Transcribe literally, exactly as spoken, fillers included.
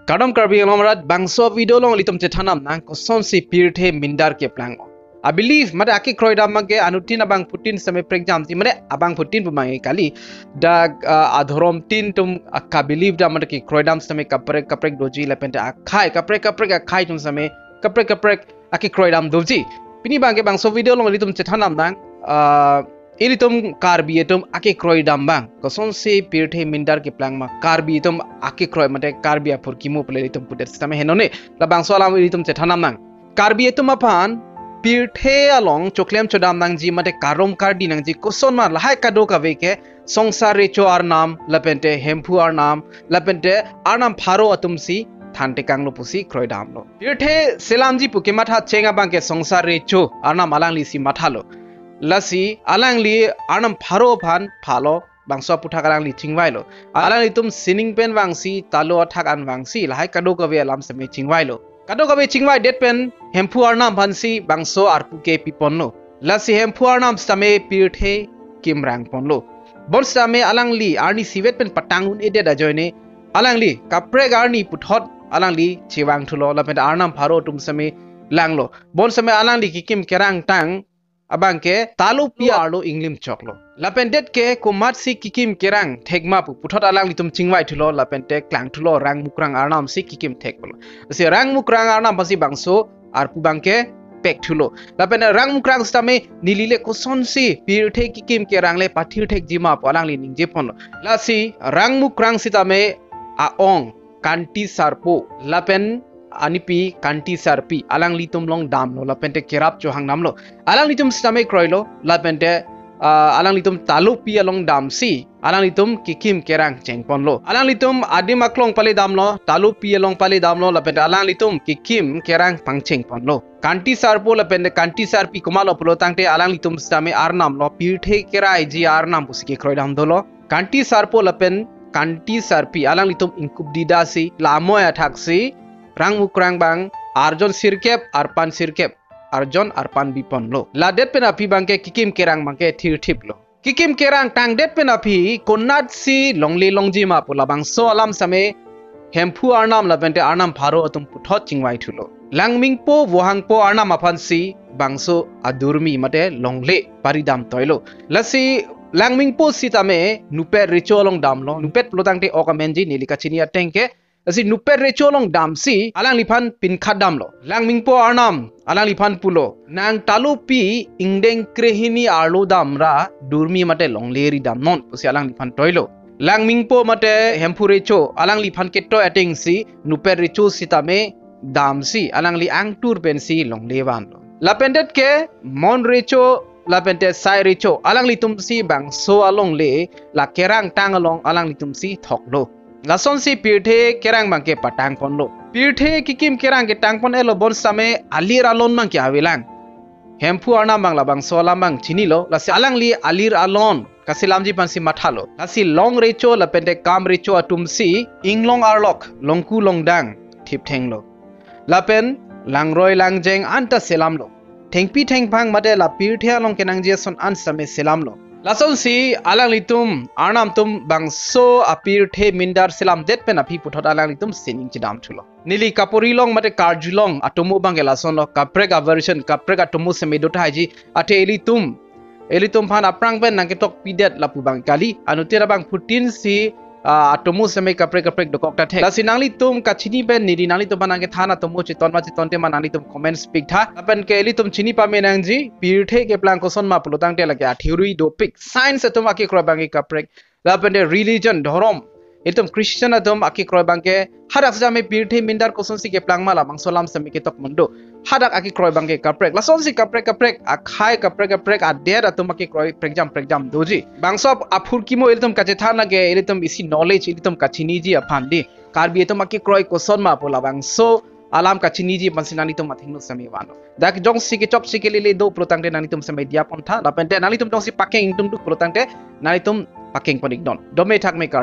Kardom Karbi Anglong arat, bangso video along ilitum chethan damnang kosonsi pirthe mindar keplang. I believe mate akekroi dam abangke anuttin abangphutin sitame prekjamji, mate abangphutin pu abang kali. Dak, ah, adhorom tin atum aka-believe dam mate kekroi dam sitame kaprek kaprek doji, lapente akhai kaprek kaprek akhai atum sitame kaprek kaprek akekroi dam doji. Pini abangke bangso video along ilitum chethan damnang, ah, ilitum Karbi atum akekroi dam abang kosonsi pirthe mindar keplang ma, Karbi atum akekroi mate Karbi aphurkimo pu le ilitum pudet sitame henone. Labangso alam ilitum chethan damnang. Karbi atum aphan pirthe along choklem chodam nangji mate karom kardi nangji koson ma, lahai kadokave ke Songsar Recho arnam, lapente Hemphu arnam, lapente arnam pharo atumsi thantekanglo pusi kroi damlo. Pirthe selamji pu kematha cheng abangke Songsar Recho arnam alanglisi mathalo. Lasi alangli arnam pharo aphan phalo, bangso aphuthak alangli chingvailo. Alanglitum sining pen vangsi, talo athak an vangsi, lahai kadokave alam sitame chingvailo. Kadokave chingvaidet pen Hemphu arnam aphansi bangso arpu ke piponlo. Lasi Hemphu arnam sitame pirthe kimrang ponlo. Bonsitame alangli arni isivet pen patang un-edet ajoine alangli kaprek arni puthot alangli chevangthulo, lapente arnam pharo atum sitame langlo. Bonsitame alangli kekim kerangtang abangke Talopi arlo inglim choklo. Lapendet ke komatsi kekim kerang thekma pu puthot alanglitum chingvaithulo, lapente klangthulo, Rangmukrang arnamsi kekim theklo. Lasi Rangmukrang arnam aphansi bangso arpu abangke pekthulo. Lapente Rangmukrang sitame neli le kosonsi pirthe kekim kerang le pathir thekji ma pu alangli ningjeponlo. Lasi Rangmukrang sitame a-ong Kanti Sarpo lapen anipi Kanti Sarpi alanglitum along damlo, lapente kerap chohang damlo. Alanglitum sitame kroilo, lapente, ah, alanglitum Talopi along damsi alanglitum kekim kerang chengponlo. Alanglitum adim aklong pale damlo, Talopi along pale damlo, lapente alanglitum kekim kerang pangchengponlo. Kanti Sarpo lapente Kanti Sarpi komatlo pulo tangte alanglitum sitame arnamlo, pirthe keraiji arnam pusi kekroi dam dolo. Kanti Sarpo lapen Kanti Sarpi alanglitum ingkupdidasi, la amoi athaksi Rangmukrang abang arjon sirkep, arpan sirkep, arjon arpan biponlo. Ladet pen aphi abangke kekim kerang abangke thirthiplo. Kekim kerang tangdet pen aphi konatsi longle longji ma pu labangso alam sitame Hemphu arnam lapente arnam pharo atum puthot chingvaithulo. Langmingpo Vohangpo arnam aphansi bangso adurmi mate longle pari dam toilo. Lasi Langmingpo sitame Nupet Recho along damlo. Nupet pulo tangte ok amenji, neli kachini ateng ke. Lasi Nupet Recho along damsi alangliphan pinkhat damlo. Langmingpo arnam alangliphan pulo, nang Talopi ingdeng krehini arlo damra durmi mate longle ri damnon pusi alangliphan toilo. Langmingpo mate Hemphu Recho alangliphan ketoi atengsi Nupet Recho sitame damsi alangli angtur pensi longle vanlo. Lapendet ke Mon Recho lapente Sai Recho alanglitumsi bangso alongle la kerangtang along alanglitumsi thoklo. Lasonsi pirthe kerang abangke patangponlo. Pirthe kekim kerang ketangpon-etlo, bonsitame alir alon abangke avelang. Hemphu arnam abang labangso alam abang chinilo, lasi alangli alir alon kaselamji aphansi mathalo. Lasi Long Recho lapente Kam Recho atumsi inglong arlok longku longdang thipthenglo. Lapen langroi langjeng anta selamlo. Thengpi thengphang mate la pirthe along kenangji ason an sitame selamlo. Lasonsi alanglitum arnam atum bangso apirthe mindar selamdet pen aphi puthot alanglitum sining chedamthulo. Neli kapori along mate karjulong atomo abangke lasonlo, kaprek aversion, kaprek atomo sitame do tahai ji, athe ilitum, ilitum aphan aphrang pen nangketok pidet lapu abang kali, anuttin abangphutinsi, ah, atomo sitame kaprek kaprek dokok tahai. Lasi nanglitum kachini pen neli nanglitum aphan nangkethan atomo cheton ma chetonte ma nanglitum comments pik tha. Lapen ke ilitum chini pame nangji, pirthe keplang koson ma pulo tangte lake a-theory dopik. Science atum akekroi abangke kaprek. Lapente religion, dhorom, itum Christian atum akekroi abangke hadak sitame pirthe mindar kosonsi keplang ma labangso alam sitame ketok mundo. Hadak akekroi abangke kaprek. Lasonsi kaprek kaprek akhai, kaprek kaprek adet atum akekroi prekjam prekjam doji. Bangso aphurkimo ilitum kachethan lake ilitum isi knowledge, ilitum kachiniji aphan di. Karbi atum akekroi koson ma pu labangso alam kachiniji aphansi nanglitum athengno sitame vanlo. Dak jongsi kechokche kelele do pulo tangte nanglitum sitame diya pon tha, lapente nanglitum jongsi pakeng ingtung duk pulo tangte nanglitum pakeng pon-iknon. Dome thakme kardom.